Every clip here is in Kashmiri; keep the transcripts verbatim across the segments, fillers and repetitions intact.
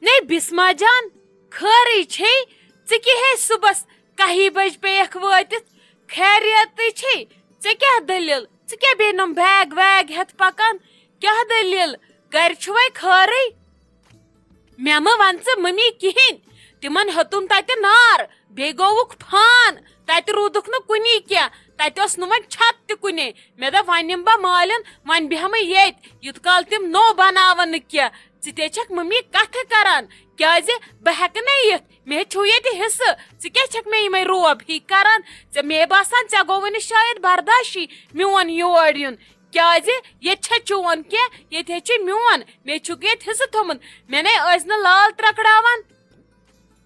نے بسما جان، خٲرٕے چھے؟ ژٕ کیٛاہ ہے صُبحس کاہہِ بجہِ پیٚیَکھ وٲتِتھ؟ خیریتٕے چھے؟ ژےٚ کیٛاہ دٔلیٖل؟ ژٕ کیٛاہ بیٚیہِ نۄم بیگ ویگ ہٮ۪تھ پکان؟ کیٛاہ دٔلیٖل؟ گرِ چھُوَے خٲرٕے؟ مےٚ مہٕ وَن ژٕ مٔمی کِہیٖنۍ۔ تِمن ہیوٚتُم تَتہِ نار، بیٚیہِ گوٚوُکھ فان۔ تَتہِ روٗدُکھ نہٕ کُنی کینٛہہ، تَتہِ اوس نہٕ وۄنۍ چھت تہِ کُنے۔ مےٚ دوٚپ، وۄنۍ نِمہٕ بہٕ مالِن، وۄنۍ بیٚہمہٕ ییٚتۍ، یوٗت کال تِم نوٚو بناون نہٕ کینٛہہ۔ ژٕ تے چھکھ مٔمی کتھٕ کران، کیازِ بہٕ ہیٚکہٕ نہٕ یِتھ، مےٚ چھُ ییٚتہِ حصہٕ، ژٕ کیٛاہ چھکھ مےٚ یِمے روب ہی کران؟ ژےٚ مے باسان، ژےٚ گوٚوُے نہٕ شاید برداشی میون یور یُن، کیازِ ییٚتہِ چھا چون کینٛہہ، ییٚتہِ ہے چھُ میون، مے چھُکھ ییٚتہِ حصہٕ تھوٚمُت، مےٚ نے ٲسۍ نہٕ لال ترکڑاوان۔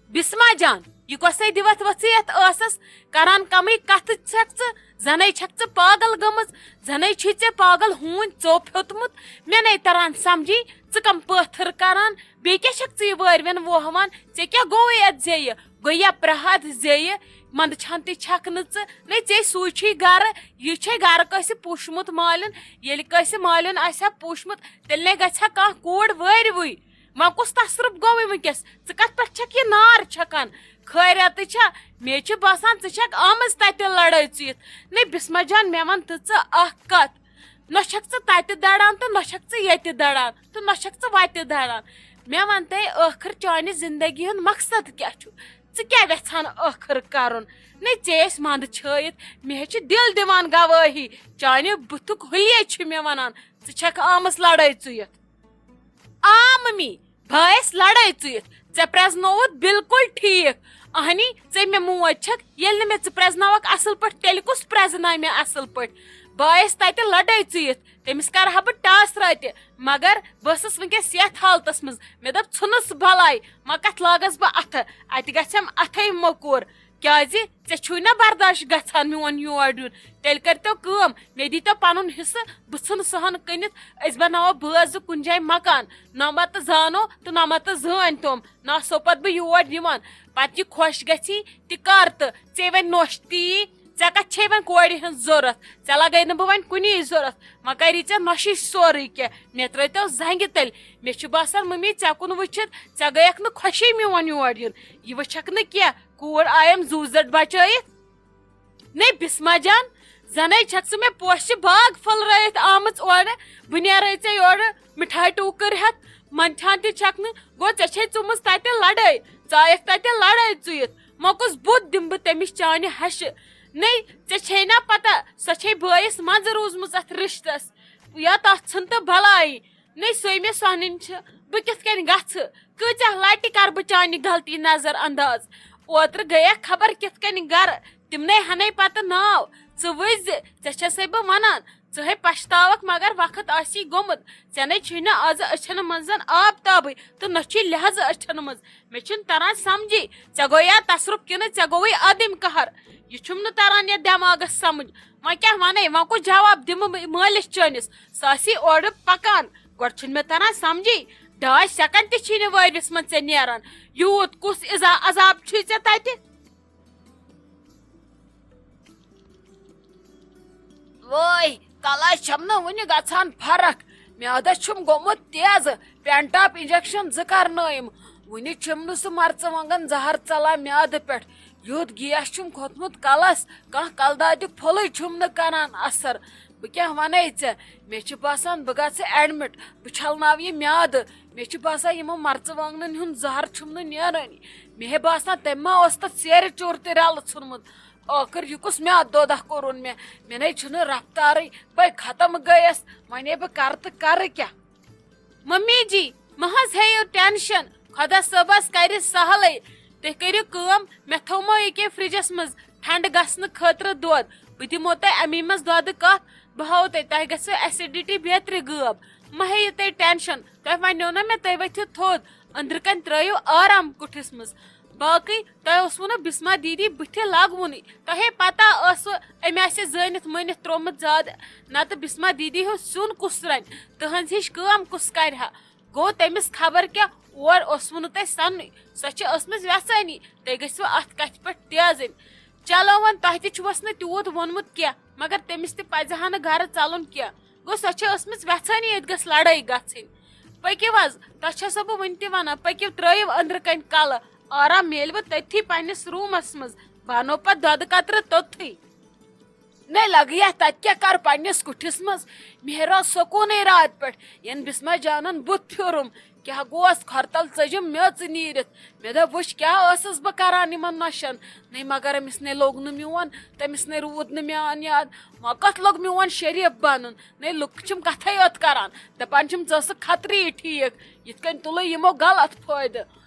بسما جان، یہِ کۄسے دِوتھ ؤژھٕے یتھ ٲسس؟ کران کمٕے کتھٕ چھکھ ژٕ، زنے چھکھ ژٕ پاگل گٔمٕژ، زنے چھُے ژےٚ پاگل ہوٗنۍ ژوٚپ ہیوٚتمُت۔ مےٚ نے تران سمجھی، ژٕ کم پٲتھٕر کران، بیٚیہِ کیٛاہ چھکھ ژٕ یہِ وٲرۍوٮ۪ن ووہوان؟ ژےٚ کیٛاہ گوٚوُے اتھ زیٚیہِ؟ گوٚیا پرہاد زیٚیہِ؟ مندٕ چھان تہِ چھکھ نہٕ ژٕ، نے ژےٚ سُے چھُے گرٕ، یہِ چھے گرٕ کٲنٛسہِ پوٗشمُت مالِن۔ ییٚلہِ کٲنٛسہِ مالِن آسہِ ہا پوٗشمُت، تیٚلہِ نے گژھِ ہا کانٛہہ کوٗر وٲرۍوٕے۔ وۄنۍ کُس تصرُف گوٚوُے وٕنکیٚس؟ ژٕ کتھ پٮ۪ٹھ چھکھ یہِ نار چھکان؟ خٲریتٕے چھا؟ مےٚ چھُ باسان، ژٕ چھکھ آمٕژ تتہِ لڑٲے ژُیِتھ۔ نے بسمہ جان، مےٚ ون تہٕ ژٕ اکھ کتھ۔ نہ چھکھ ژٕ تتہِ دڑان تہٕ نہ چھکھ ژٕ ییٚتہِ دڑان تہٕ نہ چھکھ ژٕ وتہِ دڑان۔ مےٚ ون تہٕ ٲخٕر چانہِ زندگی ہُنٛد مقصد کیٛاہ چھُ؟ ژٕ کیٛاہ یژھان ٲخٕر کرُن؟ نے ژےٚ ٲسۍ مندٕ چھٲیِتھ، مےٚ ہے چھُ دِل دِوان گوٲہی۔ چانہِ بُتھُک حُلیے چھُ مےٚ ونان، ژٕ چھکھ آمٕژ لڑٲے ژُیِتھ۔ آ ممی، بہٕ آیس لڑٲے ژُیِتھ۔ ژےٚ پرٛزنووُتھ بالکل ٹھیٖک۔ اہنی، ژےٚ مےٚ موج چھکھ، ییٚلہِ نہٕ مےٚ ژٕ پرٛزناوکھ اصل پٲٹھۍ، تیٚلہِ کُس پرٛزناوِ مےٚ اصل پٲٹھۍ؟ بہٕ آیس تتہِ لڑٲے ژُیِتھ، تٔمِس کرٕ ہا بہٕ ٹاس راتہِ، مگر بہٕ ٲسٕس وٕنکیٚس یتھ حالتس منٛز۔ مےٚ دوٚپ، ژھٕنُس بلاے، وۄنۍ کتھ لاگس بہٕ اتھٕ؟ اتہِ گژھٮ۪م اتھے موٚکوٗر۔ کیازِ؟ ژےٚ چھُے نہ برداش گژھان میون یور یُن؟ تیٚلہِ کٔرۍتو کٲم، مےٚ دیٖتو پنُن حصہٕ، بہٕ ژھٕنہٕ سُہ ہن کٕنِتھ، أسۍ بناوو بٲژ زٕ کُنہِ جایہِ مکان، نہ مہ تہٕ زانو تہٕ نہ مہ تہٕ زٲنۍ تِم، نہ آسو پتہٕ بہٕ یور یِوان۔ پتہٕ یہِ خۄش گژھی تہِ کر تہٕ ژےٚ وۄنۍ نۄش تی۔ ژےٚ کتھ چھے وۄنۍ کورِ ہٕنٛز ضروٗرت؟ ژےٚ لگے نہٕ بہٕ وۄنۍ کُنی ضروٗرت، وۄنۍ کری ژےٚ نۄشہِ سورُے کینٛہہ۔ مےٚ ترٲوتو زنگہِ تٔلۍ۔ مےٚ چھُ باسان ممی، ژےٚ کُن وٕچھِتھ ژےٚ گٔیکھ نہٕ خۄشی میون یور یُن۔ یہِ وٕچھکھ نہٕ کینٛہہ، کوٗر آیم زُو زٔٹ بچٲیِتھ۔ نے بسمہ جان، زنے چھکھ ژٕ مےٚ پوشہِ باغ پھٔلرٲیِتھ آمٕژ اورٕ۔ بہٕ نیرے ژےٚ یورٕ مِٹھایہِ ٹوٗکٕر ہٮ۪تھ، منٛدچھان تہِ چھکھ نہٕ۔ گوٚو، ژےٚ چھے ژُمٕژ تتہِ لڑٲے، ژایکھ تتہِ لڑٲے ژُیِتھ۔ وۄنۍ کُس بُتھ دِمہٕ بہٕ تٔمِس چانہِ ہشہِ؟ نے، ژےٚ چھے نا پتہ، سۄ چھے بٲیِس منٛزٕ روٗزمٕژ اتھ رشتس، یا تتھ ژھٕن تہٕ بلاے۔ نے سۄے مےٚ سۄنٕنۍ چھِ، بہٕ کِتھ کٔنۍ گژھٕ؟ کۭژاہ لٹہِ کرٕ بہٕ چانہِ غلطی نظر انداز؟ اوترٕ گٔیکھ خبر کِتھ کٔنۍ گرٕ، تِمنے ہنے پتہٕ ناو۔ ژٕ وٕچھ زِ، ژےٚ چھسے بہٕ ونان، ژٕ ہے پشتاوکھ، مگر وقت آسی گوٚمُت۔ ژےٚ نے چھُے نہٕ از أچھن منٛز آب تابٕے تہٕ نہ چھُے لحاظ أچھن منٛز۔ مےٚ چھُنہٕ تران سمجھی، ژےٚ گوٚو یا تصرُف کِنہٕ ژےٚ گوٚوُے عدم قہر؟ یہِ چھُم نہٕ تران یتھ دٮ۪ماغس سمجھ۔ وۄنۍ کیٛاہ ونے، وۄنۍ کُس جواب دِمہٕ بہٕ مٲلِس چٲنِس؟ سُہ آسی اورٕ پکان۔ گۄڈٕ چھُنہٕ مےٚ تران سمجھی، ڈاے سیکنڈ تہِ چھی نہٕ وٲرِس منٛز ژےٚ نیران۔ یوٗت کُس عذا-، عذاب چھُے ژےٚ تتہِ؟ وٲے، کلس چھم نہٕ وُنہِ گژھان فرق۔ میادس چھُم گوٚمُت تیزٕ، پینٹاپ انجیکشن زٕ کرنٲیِم۔ وُنہِ چھُم نہٕ سُہ مرژٕوانگن زہر ژلان میادٕ پٮ۪ٹھ۔ یُتھ گیس چھُم کھوٚتمُت کلس، کانٛہہ کلہٕ دادیُک پھوٚلٕے چھُم نہٕ کران اثر۔ بہٕ کیٛاہ ونے ژےٚ، مےٚ چھُ باسان بہٕ گژھٕ ایڈمٹ، بہٕ چھلناوٕ یہِ میادٕ۔ مےٚ چھُ باسان یِمو مرژٕوانگنن ہُنٛد زہر چھُم نہٕ نیرٲنی۔ مےٚ ہے باسان تٔمۍ ما اوس تتھ ژیرِ چوٗر تہِ رلہٕ ژھُنمُت۔ ٲخٕر یہِ کُس میادٕ دودہ کوٚرُن مےٚ؟ مےٚ نے چھُنہٕ رفتارٕے، بہٕ ختم گٔیس۔ وۄنۍ ہے بہٕ کرٕ تہٕ کرٕ کیٛاہ؟ ممی جی، مہ حظ ہیٚیِو ٹینشن، خۄدا صٲبس کرِ سہلٕے۔ تُہۍ کٔرِو کٲم، مےٚ تھومو یہِ کیٛاہ فرجس منٛز ٹھنڈٕ گژھنہٕ خٲطرٕ دۄد۔ بہٕ دِمو تۄہہِ امی منٛز دۄدٕ کپ، بہٕ ہاوو تۄہہِ، تۄہہِ گژھِوٕ ایسیڈیٹی بیترِ غٲب۔ مہ ہیٚیِو تُہۍ ٹینشن، تۄہہِ ونیو نا مےٚ، تُہۍ ؤتھِو تھوٚد، أنٛدرٕ کنہِ ترٲیِو آرام کُٹھِس منٛز۔ باقٕے تۄہہِ اوسوٕ نہٕ بسمہ دیدی بٕتھِ لگوُنٕے۔ تۄہے پتہ ٲسوٕ أمۍ آسہِ زٲنِتھ مٲنِتھ تروومُت زیادٕ، نتہٕ بسمہ دیدی ہیوٗ سیُن کُس رنہِ، تٕہنٛز ہِش کٲم کُس کرِ ہا؟ گوٚو تٔمِس خبر کیٛاہ، اور اوسوٕ نہٕ تۄہہِ سننُے۔ سۄ چھِ ٲسمٕژ یژھٲنی، تُہۍ گٔژھِوٕ اتھ کتھِ پٮ۪ٹھ تیز أنۍ۔ چلو وۄنۍ، تۄہہِ تہِ چھُوس نہٕ تیوٗت ووٚنمُت کینٛہہ، مگر تٔمِس تہِ پزِ ہا نہٕ گرٕ ژلُن کینٛہہ۔ گوٚو سۄ چھِ ٲسمٕژ یژھٲنی ییٚتہِ گٔژھ لڑٲے گژھٕنۍ۔ پٔکِو حظ، تۄہہِ چھَسو بہٕ وٕنہِ تہِ وَنان، پٔکِو، ترٛٲیِو أنٛدرٕ کَنۍ کَلہٕ۔ آرام میلوٕ تٔتھی پنٛنِس روٗمَس منٛز، بَنو پَتہٕ دۄدٕ قطرٕ توٚتھٕے۔ نے لگہٕ یتھ، تتہِ کیٛاہ کرٕ پننِس کُٹھِس منٛز؟ مےٚ راو سکوٗنٕے راتہٕ پٮ۪ٹھ، ین بسمہ جانن بُتھ پھیوٗرُم۔ کیٛاہ گوس؟ کھۄرتل ژٔجِم میٚژ نیٖرِتھ۔ مےٚ دوٚپ، وٕچھ کیٛاہ ٲسٕس بہٕ کران یِمن نۄشن۔ نے مگر أمِس نے لوٚگ نہٕ میون، تٔمِس نے روٗد نہٕ میون یاد۔ وۄنۍ کتھ لوٚگ میون شریف بنُن؟ نے لُکھ چھِم کتھے یوت کران، دپان چھِم، ژٕ ٲسٕکھ خطرٕے ٹھیٖک، یِتھ کٔنۍ تُلٕے یِمو غلط فٲیدٕ۔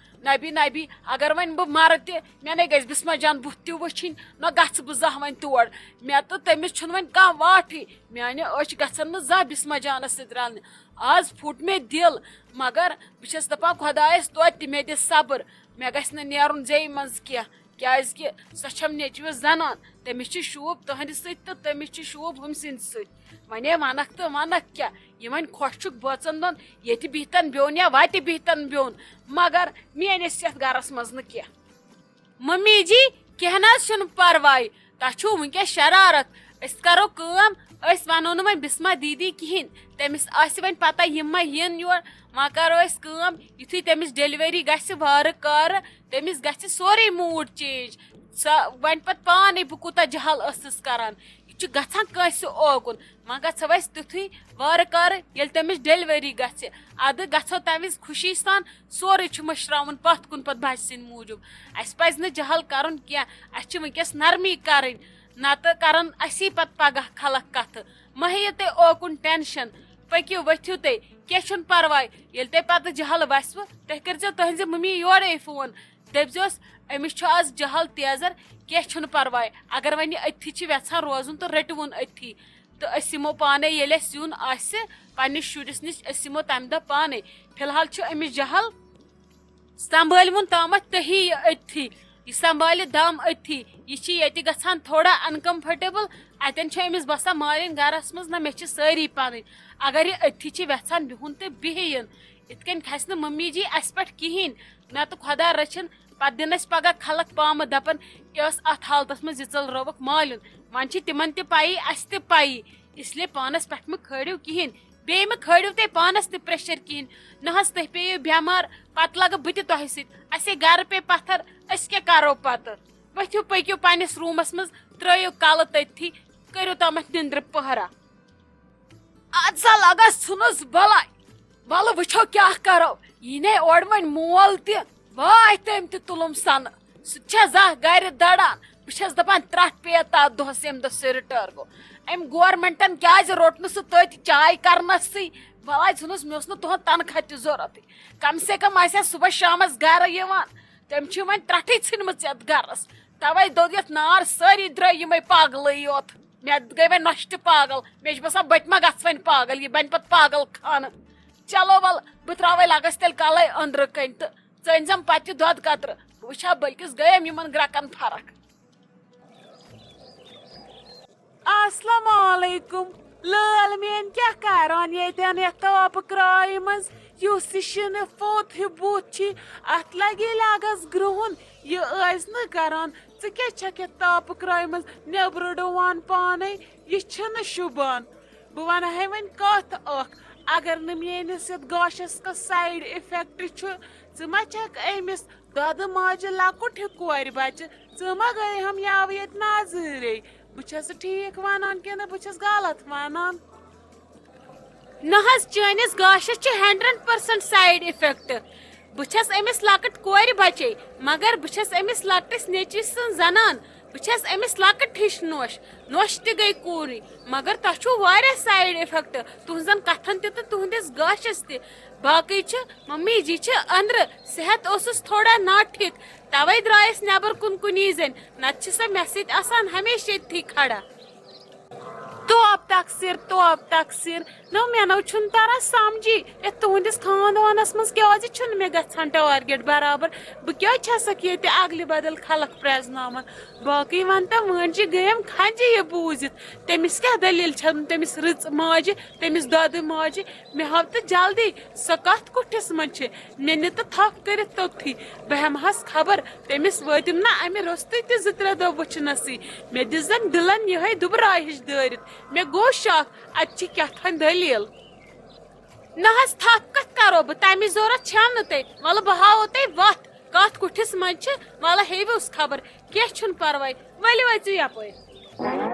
نبی نبی، اگر وۄنۍ بہٕ مرٕ تہِ، مےٚ نے گژھِ بسمہ جان بُتھ تہِ وٕچھِنۍ، نہ گژھٕ بہٕ زانٛہہ وۄنۍ تور۔ مےٚ تہٕ تٔمِس چھُنہٕ وۄنۍ کانٛہہ واٹھٕے۔ میانہِ أچھ گژھن نہٕ زانٛہہ بسمہ جانس سۭتۍ رلنہِ۔ آز پھُٹ مےٚ دِل، مگر بہٕ چھَس دپان خۄدایس توتہِ تہِ مےٚ دِ صبر، مےٚ گژھِ نہٕ نیرُن زیٚیہِ منٛز کینٛہہ، کیازِ کہِ سۄ چھم نیٚچوِس زنان۔ تٔمِس چھِ شوٗب تُہنٛدِ سۭتۍ تہٕ تٔمِس چھِ شوٗب ہُمۍ سٕنٛدِ سۭتۍ۔ وۄنۍ ہے ونکھ تہٕ ونکھ کیٛاہ؟ یہِ وۄنۍ خۄش چھُکھ بٲژن دۄن ییٚتہِ بِہتن بیوٚن یا وتہِ بِہتن بیوٚن، مگر میٲنِس یتھ گرس منٛز نہٕ کینٛہہ۔ ممی جی، کینٛہہ نہ حظ چھُنہٕ پرواے، تۄہہِ چھُو وٕنکیٚس شرارت۔ أسۍ کرو کٲم، أسۍ ونو نہٕ وۄنۍ بسمہ دیدی کِہینۍ، تٔمِس آسہِ وۄنۍ پتہ یِم ما یِن یور۔ وۄنۍ کرو أسۍ کٲم، یُتھُے تٔمِس ڈیلیوری گژھِ وارٕ کارٕ، تٔمِس گژھِ سورُے موٗڈ چینج۔ سۄ وۄنۍ پتہٕ پانے بہٕ کوٗتاہ جہل ٲسٕس کران، یہِ چھُ گژھان کٲنٛسہِ اوکُن۔ وۄنۍ گژھو أسۍ تیُتھُے وارٕ کارٕ، ییٚلہِ تٔمِس ڈیلیوری گژھِ، ادٕ گژھو تمہِ وِزِ خوشی سان۔ سورُے چھُ مٔشراوُن پتھ کُن پتہٕ بچہِ سٕنٛدِ موٗجوٗب۔ اسہِ پزِ نہٕ جہل کرُن کینٛہہ، اسہِ چھِ وٕنکیٚس نرمی کرٕنۍ، نتہٕ کرن اسی پتہٕ پگاہ خلق کتھٕ۔ مہ ہیٚیِو تُہۍ اوکُن ٹینشن، پٔکِو ؤتھِو تُہۍ، کینٛہہ چھُنہٕ پرواے۔ ییٚلہِ تۄہہِ پتہٕ جہل وسوٕ، تُہۍ کٔرزیٚو تُہنٛزِ مٔمی یورے فون، دٔپزیوس، أمِس چھُ آز جہل تیزر، کینٛہہ چھُنہٕ پرواے۔ اگر وۄنۍ یہِ أتھی چھِ یژھان روزُن تہٕ رٔٹِوُن أتھی، تہٕ أسۍ یِمو پانے، ییٚلہِ اَسہِ یُن آسہِ پننِس شُرِس نِش، أسۍ یِمو تمہِ دۄہ پانے۔ فی الحال چھُ أمِس جہل، سنبھٲلوُن تامتھ تُہی یہِ أتھی، یہِ سنبھالہِ دم أتھی۔ یہِ چھِ ییٚتہِ گژھان تھوڑا انکمفرٹیبل، اتٮ۪ن چھِ أمِس باسان مالِنۍ گرس منٛز، نہ مےٚ چھِ سٲری پنٕنۍ۔ اگر یہِ أتھی چھِ یژھان بِہُن تہٕ بِہِن، یِتھ کٔنۍ کھسہِ نہٕ ممی جی اسہِ پٮ۪ٹھ کِہینۍ۔ مےٚ تہٕ خۄدا رٔچھِن، پتہٕ دِن اسہِ پگاہ خلق پامہٕ، دپن، یہِ ٲس اتھ حالتس منٛز یہِ ژٔل رٲوٕکھ مالیُن۔ وۄنۍ چھِ تِمن تہِ پَیی، اسہِ تہِ پَیی، اس لیے پانس پٮ۪ٹھ مہٕ کھٲرِو کِہینۍ۔ بیٚیہِ مہٕ کھٲرِو تُہۍ پانس تہِ پریشر کِہینۍ۔ نہ حظ، تُہۍ پیٚیِو بٮ۪مار، پتہٕ لگہٕ بہٕ تہِ تۄہہِ سۭتۍ۔ اسے گرٕ پیٚیہِ پتھر، أسۍ کیٛاہ کرو پتہٕ؟ ؤتھِو، پٔکِو پننِس روٗمس منٛز، ترٲیِو کلہٕ تٔتھی، کٔرِو تامتھ نِندرِ پٔہرا۔ ادٕ سا لگس ژھُنُس بلاے۔ ولہٕ وٕچھو کیٛاہ کرو۔ یی نے اورٕ وۄنۍ مول تہِ، واے تٔمۍ تہِ تُلُم سنہٕ۔ سُہ تہِ چھا زانٛہہ گرِ دڑان؟ بہٕ چھَس دپان ترٛٹھ پیٚیہِ تتھ دۄہس ییٚمہِ دۄہ سُہ رِٹٲر گوٚو۔ أمۍ گورمنٹن کیٛازِ روٚٹ نہٕ سُہ تٔتۍ چاے کرنسٕے؟ بلاے ژھُنُس، مےٚ اوس نہٕ تُہُنٛد تنخواہ تہِ ضروٗرتٕے۔ کم سے کم آسہِ ہا صُبحس شامس گرٕ یِوان۔ تٔمۍ چھِ وۄنۍ ترٛٹھٕے ژھٕنمٕژ یتھ گرس۔ توے دوٚد یتھ نار، سٲری درٛاے یِمے پاگلٕے یوت۔ مےٚ گٔے وۄنۍ نۄشہِ تہِ پاگل۔ مےٚ چھُ باسان بہٕ تہِ ما گژھٕ وۄنۍ پاگل، یہِ بنہِ پتہٕ پاگل خانہٕ۔ چلو ول، بہٕ ترٛاوے لگس تیٚلہِ کلے أنٛدرٕ کنۍ تہٕ ژٔنۍ زٮ۪م پتہٕ یہِ دۄد قطرٕ۔ بہٕ وٕچھِ ہا بلکِس گٔیم یِمن گرٛکن فرق۔ السلام علیکم۔ لٲل میٲنۍ کیٛاہ کران ییٚتٮ۪ن یتھ تاپہٕ کرٛایہِ منٛز؟ یُس یہِ شِنہٕ پھوٚت ہیوٗ بُتھ چھِ، اتھ لگے لگس گرٛہُن۔ یہِ ٲسۍ نہٕ کران۔ ژٕ کیٛاہ چھکھ یتھ تاپہٕ کرٛایہِ منٛز نیبرٕ ڈُوان پانے؟ یہِ چھُنہٕ شوٗبان۔ بہٕ ونہٕ ہے وۄنۍ کتھ اکھ، اگر نہٕ میٲنِس یتھ گاشس کانٛہہ side effect چھُ، ژٕ ما چھکھ أمِس دۄدٕ ماجہِ لۄکُٹ ہیوٗ کورِ بچہِ؟ ژٕ ما گٔے ہم یاوٕ ییٚتہِ نظرے؟ بہٕ چھَس ٹھیٖک ونان کِنہٕ بہٕ چھَس غلط ونان؟ نہ حظ، چٲنِس گاشس چھِ hundred percent side effect۔ بہٕ چھَس أمِس لۄکٕٹ کورِ بچے، مگر بہٕ چھَس أمِس لۄکٹِس نیٚچوِس سٕنٛز زنان۔ بہٕ چھَس أمِس لۄکٕٹ ہِش نوش۔ نوش تہِ گٔے کوٗرٕے، مگر تۄہہِ چھُو واریاہ side effect، تُہنٛزن کتھن تہِ تہٕ تُہنٛدِس گاشس تہِ۔ باقٕے چھِ، ممی جی چھِ أنٛدرٕ، صحت اوسُس تھوڑا ناٹھیٖک، توے درٛایس نٮ۪بر کُن کُنی زٔنۍ، نتہٕ چھِ سۄ مےٚ سۭتۍ آسان ہمیشہِ ییٚتھی کھڑا۔ توب تقصیر، توب تقصیر۔ نو، مےٚ نو چھُنہٕ تران سمجھی، یتھ تُہنٛدِس خاندانس منٛز کیازِ چھُنہٕ مےٚ گژھان target برابر۔ بہٕ کیازِ چھسکھ ییٚتہِ اگلہِ بدل خلق پرزناوان؟ باقٕے ون تہٕ، وٲنجہِ گٔیم کھنجہِ یہِ بوٗزِتھ۔ تٔمِس کیٛاہ دٔلیٖل چھَنہٕ تٔمِس رٕژ ماجہِ، تٔمِس دۄدٕ ماجہِ؟ مےٚ ہاو تہٕ جلدی، سۄ کَتھ کُٹھِس منٛز چھِ؟ مےٚ نہِ تہٕ تھپھ کٔرِتھ توٚتتھٕے۔ بہٕ ہٮ۪مہٕ ہس خبر، تٔمِس وٲتِم نہ اَمہِ روٚستُے تہِ زٕ ترٛےٚ دۄہ وٕچھنَسٕے۔ مےٚ دِژ زَن دِلَن یِہوٚے دُبراے ہِش دٲرِتھ۔ مےٚ گوٚو شک، اَتہِ چھِ کیٛاہ تھام دٔلیٖل۔ نہ حظ، تھپھ کتھ کرو بہٕ؟ تمِچ ضروٗرت چھم نہٕ تۄہہِ۔ وَلہٕ بہٕ ہاوو تۄہہِ وَتھ، کتھ کُٹھِس منٛز چھِ۔ وَلہٕ ہیٚیِو خبر، کینٛہہ چھُنہٕ پرواے، ؤلِو أژِو یپٲرۍ۔